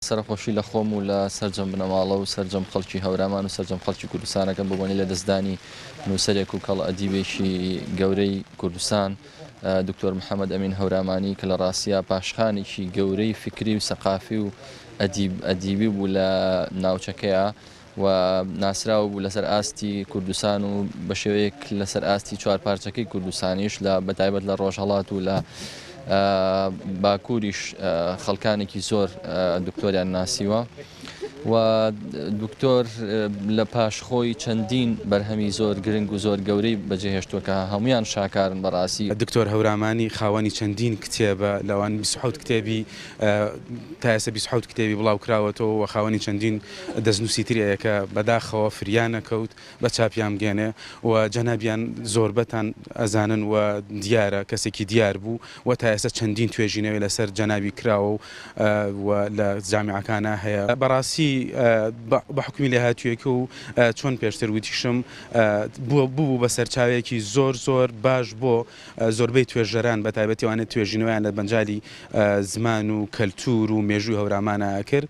سەرەخۆشی لە خۆم و لە سەرجەم بنەماڵە و سەرجەم خەڵکی هەورامان و سەرجەم خەڵکی کوردستان ئەکەم بە بۆنەی لەدەستدانی نووسەرێک و کەڵ ئەدیبێکی گەورەی کوردستان دکتۆر محەمەد ئەمین هەورامانی کە لە ڕاستیا پاشخانێکی گەورەی فیکری و سەقافی و ئەدیب ئەدیبی بوو لە ناوچەکەیا و ناسراو بوو لەسەر ئاستی کوردستان و بە شێوەیەک لەسەر ئاستی چوارپارچەکەی کوردستانیش لە بەتایبەت لە ڕۆژهەڵات و لە باکووریش خەڵکانێکی زۆر دکتۆریان ناسیوە و دکتۆر لە پاش خۆی چەندین بەرهەمی زۆر گرنگ و زۆر گەورەی بەجێهێشتووە کە هەمویان شاکارن بەڕاستی. دکتۆر هەورامانی خاوەنی چەندین کتێبە لەوان 27 کتێبی تا ئێستا 27 کتێبی بڵاوکراوەتەوە و خاوەنی چەندین دەستنووسی تری هەیە کە بەداخەوە فریا نەکەوت بە چاپیان بگەێنێ و جەنابیان زۆربەتان ئەزانن و دیارە کەسێکی دیار بوو و تا ئێستا چەندین توێژینەوەی لەسەر جەنابی کراوە و لە جامیعەکانا هەیە. بەڕاستی بە حوکمی لێهاتوویەکە و چۆن پێشتر وتیشم بوو بە سەرچاوەیەکی زۆر زۆر باش بۆ زۆربەی توێژەران بە تایبەتی ئەوانەی توێژینەوەیان لە مەجالی زمان و کەلتوور و مێژووی هەورامانا ئەکرد.